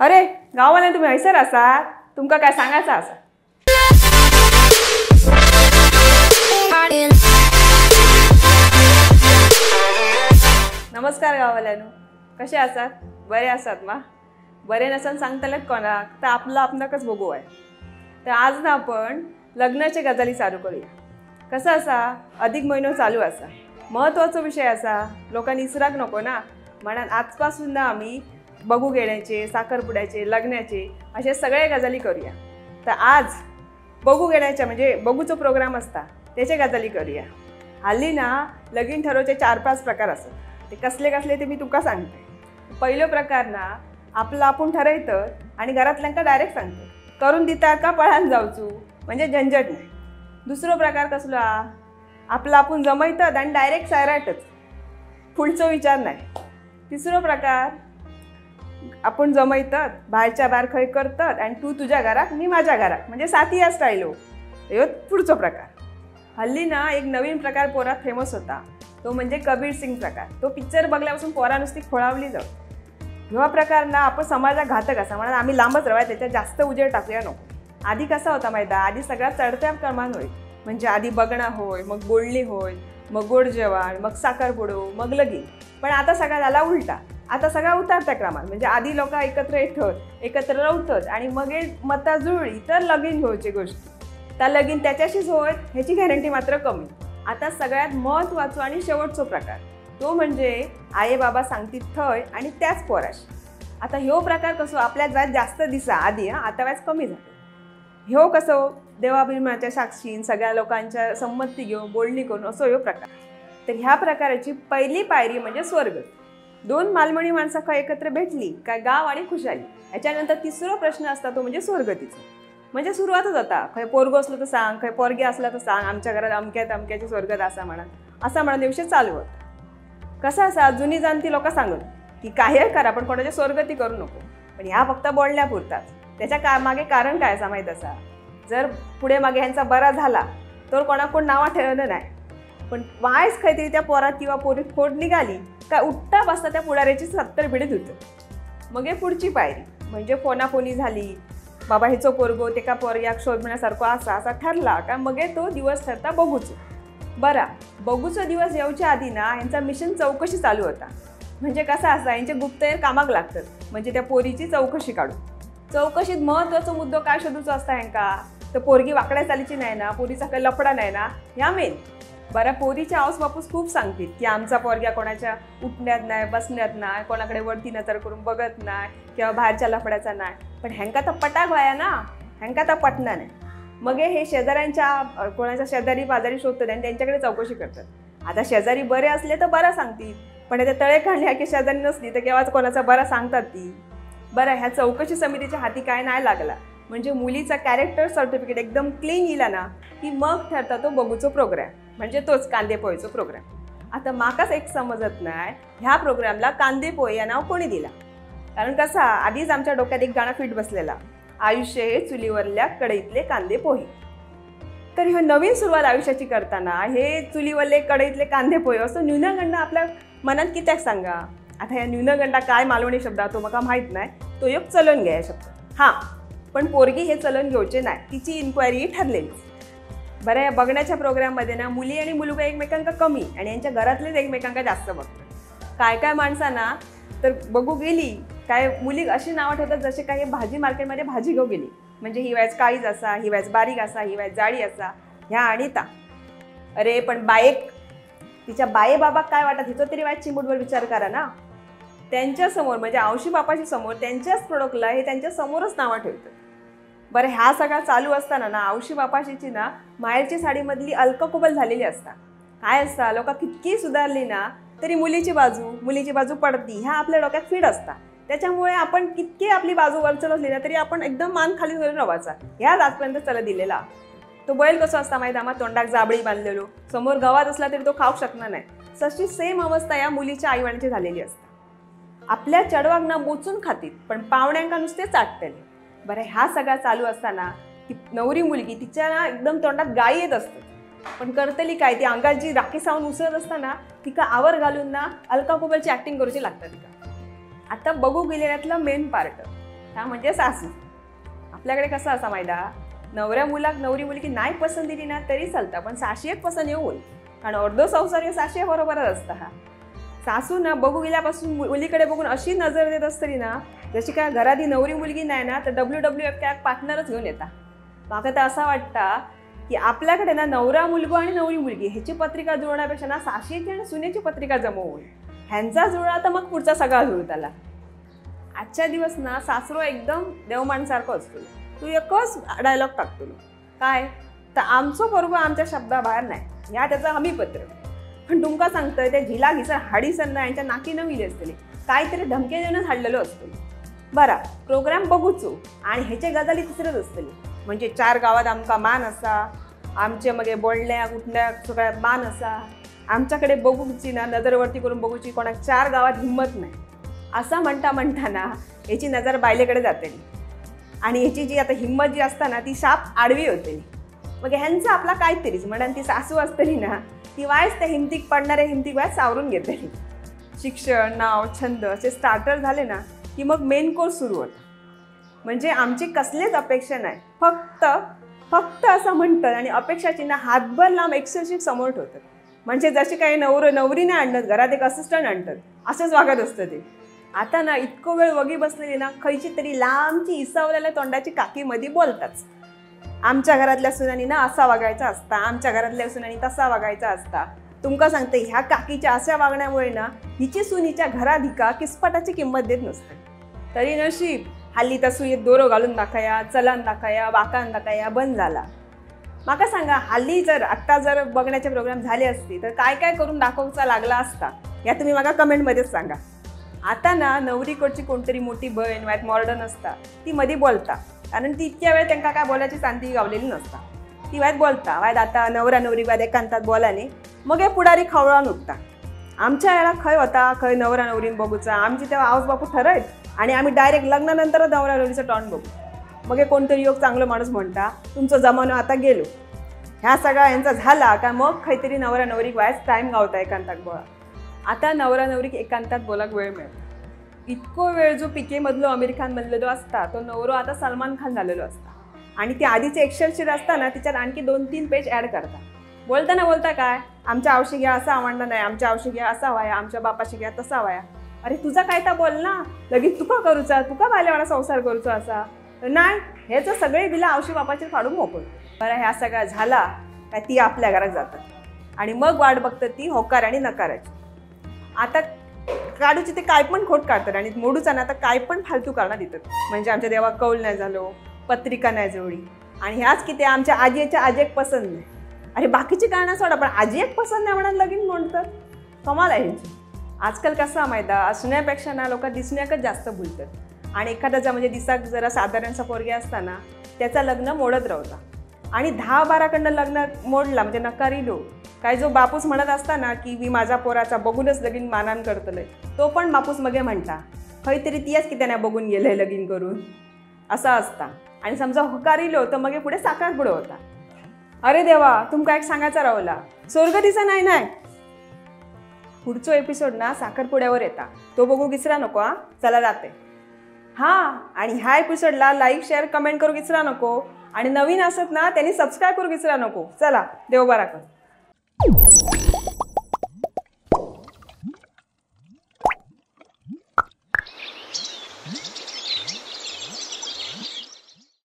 अरे गांववाल्यान तुमी हयसर आसात, तुमकां काय सांगायचं आसा. नमस्कार गांववाल्यानो, कशे आसात? बरे आसात मा? बरे नसन सांगतलेत कोणाक, तर आपलं आपणाकच बघू आहे. तर आज ना आपण लग्नाचे गजाली चालू करूया. कसं आसा, अधिक महिनो चालू आसा, महत्त्वाचो विषय आसा, लोकांनी इसराक नको ना, म्हणून आजपासून ना आम्ही बघू घेण्याचे, साखरपुड्याचे, लग्नाचे असे सगळे गजाली करूया. तर आज बघू घेण्याच्या म्हणजे बघूचो प्रोग्राम असता त्याचे गजाली करूया. हल्ली ना लगीन ठरवचे 4-5 प्रकार असत, ते कसले कसले ते मी तुमका सांगते. पहिलो प्रकार ना आपलं आपण ठरयतं आणि घरातल्यांका डायरेक्ट सांगतो, करून दिता का पळान जावचू, म्हणजे झंझट नाही. दुसरो प्रकार कसलो, आपलं आपण जमयतात आणि डायरेक्ट सायराटच, पुढचो विचार नाही. तिसरो प्रकार, आपण जमयतात बाहेरच्या बाहेर खंय करतात आणि तू तुझ्या घराक मी माझ्या घराक, म्हणजे साथिया स्टायलो, ह्यो पुढचो प्रकार. हल्ली ना एक नवीन प्रकार पोरात फेमस होता, तो म्हणजे कबीर सिंग प्रकार. तो पिक्चर बघल्यापासून पोरा नुसती खोळावली जाऊ. ह्यो प्रकार ना आपण समाजाक घातक असा, म्हणून आम्ही लांबच राहूया, त्याच्यात जास्त उजेड टाकूया नको. आधी कसा होता माहिती, आधी सगळा चढत्या क्रमान होईल, म्हणजे आधी बघणं होय, मग बोलणी होय, मग गोड जेवण, मग साखरपुडो, मग लगीन. पण आता सगळा झाला उलटा, आता सगळा उतरत्या क्रमान, म्हणजे आधी लोक एकत्र येतात, एकत्र राहतात आणि मग मता जुळली तर लगीन घेवची गोष्ट, त्या लगीन त्याच्याशीच होय ह्याची गॅरंटी मात्र कमी. आता सगळ्यात महत्त्वाचो आणि शेवटचो प्रकार तो म्हणजे आई बाबा सांगतीत थंय आणि त्याच पोराशी. आता ह्यो प्रकार कसो आपल्या वयात जास्त दिसा आधी, हां, आता वयात कमी झालं. ह्यो कसो देवाभिमानाच्या साक्षीन सगळ्या लोकांच्या संमती घेऊन बोलणी करून असो ह्यो प्रकार. तर ह्या प्रकाराची पहिली पायरी म्हणजे स्वर्ग. दोन मालमणी माणसं काय एकत्र भेटली काय गाव आणि खुशाली. याच्यानंतर तिसरा प्रश्न असता तो म्हणजे स्वर्गतीचा. म्हणजे सुरुवातच होता, खंय पोरगो असलो तर सांग, खंय पोरगे असला तर सांग, आमच्या घरात अमक्यात अमक्याची स्वर्गत असा म्हणा, असा म्हणा दिवशी चालू होता. कसं असा जुनी जाणती लोकं सांगत की काही करा पण कोणाच्या स्वर्गती करू नको, पण ह्या फक्त बोलण्यापुरताच. त्याच्या का मागे कारण काय असा माहीत असा, जर पुढे मागे ह्यांचा बरा झाला तर कोणाकोण नावा ठेवलं नाही, पण वायस काहीतरी त्या पोरात किंवा पोरीत खोड निघाली काय उठता बसता त्या पुढाऱ्याची 70 भिडीत होतं. मग हे पुढची पायरी म्हणजे फोनाफोनी झाली, बाबा हेचो पोरगो तेका पोरग्याक शोधण्यासारखो असा असा ठरला का मग तो दिवस ठरता बघूचो. बरा बघूचो दिवस येवच्या आधी ना यांचा मिशन चौकशी चालू होता. म्हणजे कसा असा यांचे गुप्तहेर कामाक लागतात, म्हणजे त्या पोरीची चौकशी काढू. चौकशीत महत्त्वाचो मुद्दो काय शोधूचो असता ह्यांका, तर पोरगी वाकड्या चालीची नाही ना, पोरीचा काही लफडा नाही ना, ह्या मेन. बरं पोरीच्या आऊस बापूस खूप सांगतील की आमचा पोरग्या कोणाच्या उठण्यात नाही, बसण्यात नाही, कोणाकडे वरती नजर करून बघत नाही किंवा बाहेरच्या लफड्याचा नाही, पण ह्यांका तर पटाक व्हाया ना, ह्यांका तर पटणार नाही. मग हे शेजाऱ्यांच्या कोणाच्या शेजारी पाजारी शोधतात आणि त्यांच्याकडे चौकशी करतात. आता शेजारी बरे असले तर बरं सांगतील, पण आता तळे खांडे की शेजारी नसली तर केव्हाच कोणाचा बरा सांगतात ती. बरं ह्या चौकशी समितीच्या हाती काय नाही लागला, म्हणजे मुलीचा कॅरेक्टर सर्टिफिकेट एकदम क्लीन येला ना की मग ठरता तो बघूचो प्रोग्राम, म्हणजे तोच कांदे पोहेचो प्रोग्राम. आता माकाच एक समजत नाही, ह्या प्रोग्रामला कांदे पोहे या नाव कोणी दिला, कारण कसा आधीच आमच्या डोक्यात एक गाणं फिट बसलेला, आयुष्य हे चुलीवरल्या कढईतले कांदे पोहे. तर ह्यो नवीन सुरुवात आयुष्याची करताना हे चुलीवरले कढईतले कांदे पोहे असं न्यूनगंड आपल्या मनात कित्याक सांगा. आता ह्या न्यूनगंडा काय मालवणी शब्द तो म्हाका माहीत नाही, तो एक चलन घ्या शब्द, हां, पण पोरगी हे चलन घेवचे नाही, तिची इन्क्वायरी ठरलेलीच. बरं या बघण्याच्या प्रोग्राममध्ये ना मुली आणि मुलगा एकमेकांका कमी आणि यांच्या घरातलेच एकमेकांका जास्त बघतात. काय काय माणसांना तर बघू गेली काय मुली अशी नावं ठेवतात जसे काही भाजी मार्केटमध्ये भाजी घेऊ गेली, म्हणजे ही वॅच काळीच असा, ही वॅच बारीक असा, ही वॅच जाडी असा, ह्या आणि ता. अरे पण बायक तिच्या बाये बाबा काय वाटत हिचं तरी वाईट चिमूटभर विचार करा ना. त्यांच्यासमोर म्हणजे आवशी बापाच्या समोर त्यांच्याच प्रोडक्टला हे त्यांच्या समोरच नावं ठेवतात. बरं ह्या सगळा चालू असताना ना आवशी बापाशीची ना माहेरची साडीमधली अलककोबल झालेली असतात. काय असता लोक कितकी सुधारली ना तरी मुलीची बाजू पडती ह्या आपल्या डोक्यात फीड असतात. त्याच्यामुळे आपण कितकी आपली बाजू वरचल असली ना तरी आपण एकदम मान खाली धरून रवायचा, ह्याच आजपर्यंत चला दिलेला. तो बैल कसो असता माहिती आम्हा, तोंडाक जाबळी बांधलेलो, समोर गवात असला तरी तो खाऊ शकणार नाही. तशी सेम अवस्था या मुलीच्या आईवडिलांची झालेली असते. आपल्या चेडवाक ना बोचून खातील पण पावण्यांका नुसते चाटतले. बरं ह्या सगळा चालू असताना ती नवरी मुलगी तिच्या ना एकदम तोंडात गाई येत असतात, पण करतली काय, ती अंगात जी राखी सावून उसळत असताना तिका आवर घालून ना अलका कुबलची ॲक्टिंग करूची लागतात तिका. आता बघू गेलेल्यातला मेन पार्ट ह्या म्हणजे सासू. आपल्याकडे कसं असा माहिती, नवऱ्या मुलाक नवरी मुलगी नाही पसंत दिली ना तरी चालता, पण साशी एक पसंत येऊन, कारण अर्धो संसार हे साशी बरोबरच असता. हा सासू ना बघू गेल्यापासून मुलीकडे बघून अशी नजर देत असतली ना, जशी काय घरात ही नवरी मुलगी नाही ना तर WWF काय पार्टनरच घेऊन येता. म्हाका तर असा वाटता की आपल्याकडे ना नवरा मुलगो आणि नवरी मुलगी ह्याची पत्रिका जुळण्यापेक्षा ना साशीची आणि सुनेची पत्रिका जमवून ह्यांचा जुळला तर मग पुढचा सगळा जुळताला. आजच्या दिवस ना सासरो एकदम देवमानसारखं असतो. तू एकच डायलॉग टाकतो काय तर आमचो बरोबर आमच्या शब्दाबाहेर नाही, ह्या त्याचा हमीपत्र. पण तुमका सांगतोय त्या झिला घिसर हाडीसर ना यांच्या नाकी न विले असतले, काहीतरी धमके देऊनच हाडलेलो असतो. बरा प्रोग्राम बघूचो आणि ह्याचे गजाली तिसरंच असतली. म्हणजे 4 गावात आमका मान असा, आमचे मगे बोलण्या उठण्या सगळ्या मान असा, आमच्याकडे बघूची ना नजरवरती करून बघूची कोणाक 4 गावात हिंमत नाही असं म्हणता म्हणताना ह्याची नजर बायलेकडे जातली आणि ह्याची जी आता हिंमत जी असता ना ती शाप आडवी होतली. मग ह्यांचा आपला काहीतरीच म्हणून ती सासू असतली ना ती वायच त्या हिमतीक पडणाऱ्या हिमतीक वायच सावरून घेतली. शिक्षण, नाव, छंद असे स्टार्टर झाले ना की मग मेन कोर्स सुरू होता. म्हणजे आमची कसलीच अपेक्षा नाही, फक्त फक्त असं म्हणतात आणि अपेक्षाची ना हातभर लांब एक्सेल शीट समोर ठेवतात. म्हणजे जशी काही नवर नवरीने आणतात घरात एक असिस्टंट आणतात असंच वागत असतं ते. आता ना इतकं वेळ वगी बसलेली ना खयची तरी लांबची इसवलेल्या तोंडाची काकीमध्ये बोलताच, आमच्या घरातल्या सुनानी ना असा वागायचा असता, आमच्या घरातल्या सुनानी तसा वागायचा असता. तुमका सांगते ह्या काकीच्या अशा वागण्यामुळे ना हिची सुनीच्या घरात हिका किस्पटाची किंमत देत नसते. तरी नशीब हल्ली तर सुयेत दोरो घालून दाखया, चलान दाखया, वाकान दाखया बंद झाला. म्हाका सांगा हल्ली जर आत्ता जर बघण्याचे प्रोग्राम झाले असते तर काय काय करून दाखवचा लागला असता या तुम्ही म्हाका कमेंटमध्येच सांगा. आता ना नवरीकडची कोणतरी मोठी बहीण वायत मॉडर्न असता ती मध्ये बोलता, कारण ती इतक्या वेळ त्यांना काय बोलायची संधी गावलेली नसता. ती वायत बोलता वायत आता नवरा नवरी वायत एकांतात बोलाने मग हे पुढारी खवळान उठता. आमच्या वेळा खय होता खय नवरा नवरीन बघूचा, आमची तेव्हा आऊस बापू ठरयत आणि आम्ही डायरेक्ट लग्नानंतरच नवरा नवरीचं टॉन बघू. मग हे कोणतरी योग चांगलं माणूस म्हणता तुमचं जमानो आता गेलो. ह्या सगळा यांचा झाला का मग काहीतरी नवरा नवरीक वायच टाईम गावता एकांतात बोला. आता नवरा नवरीक एकांतात बोलाक वेळ मिळतो. इतको वेळ जो पिकेमधलो आमिर खान बनलेलो असता तो नवरो आता सलमान खान झालेलो असता आणि ती आधीचे एक्सेल शीट असताना तिच्यात आणखी 2-3 पेज ॲड करता. बोलताना बोलता काय आमच्या आवशी घ्या असा आवडला नाही, आमच्या आवशी घ्या असा व्हाया, आमच्या बापाशी घ्या तसा व्हाया. अरे तुझा काय तर बोल ना, लगेच तुका करूचा, तुका बायलेवाडा संसार करूचा असा नाही, ह्याचं सगळे बिला आवशी बापाचे फाडून मोकळ. बरं ह्या सगळा झाला काय ती आपल्या घरात जातात आणि मग वाट बघतात ती होकार आणि नकाराची. आता काढूची ते काय पण खोट काढतात आणि मोडूचा ना आता काय पण फालतू कारणं देतात. म्हणजे आमच्या देवा कौल नाही झालो, पत्रिका नाही जुळली आणि ह्याच की ते आमच्या आजीच्या आजी एक पसंत नाही. अरे बाकीची कारणं सोडा पण आजी एक पसंत नाही म्हणून लगीन म्हणतात. कमाल आहे ह्यांची. आजकाल कसं माहिती असण्यापेक्षा ना लोक दिसण्याकच जास्त भुलतात आणि एखाद्याचा म्हणजे दिसाक जरा साधारणसा पोरगे असताना त्याचा लग्न मोडत राहता आणि 10-12कडनं लग्न मोडला म्हणजे नकारी लो काय जो बापूस म्हणत असताना की मी माझ्या पोराचा बघूनच लगीन मानान करतलंय तो पण बापूस मगे म्हणता खंय तरी तीच की त्यांना बघून गेलंय लगीन करून असा असता. आणि समजा होकारिलो तर मगे पुढे साखरपुडो होता. अरे देवा तुमका एक सांगायचा रावला स्वर्ग दिसा नाही नाही. पुढचो एपिसोड ना साखरपुड्यावर येता तो बघू विसरा नको. हा चला जाते. हां आणि ह्या एपिसोडला लाईक शेअर कमेंट करू विसरा नको आणि नवीन असत ना त्यांनी सबस्क्राईब करू विसरा नको. चला देव बरा कर.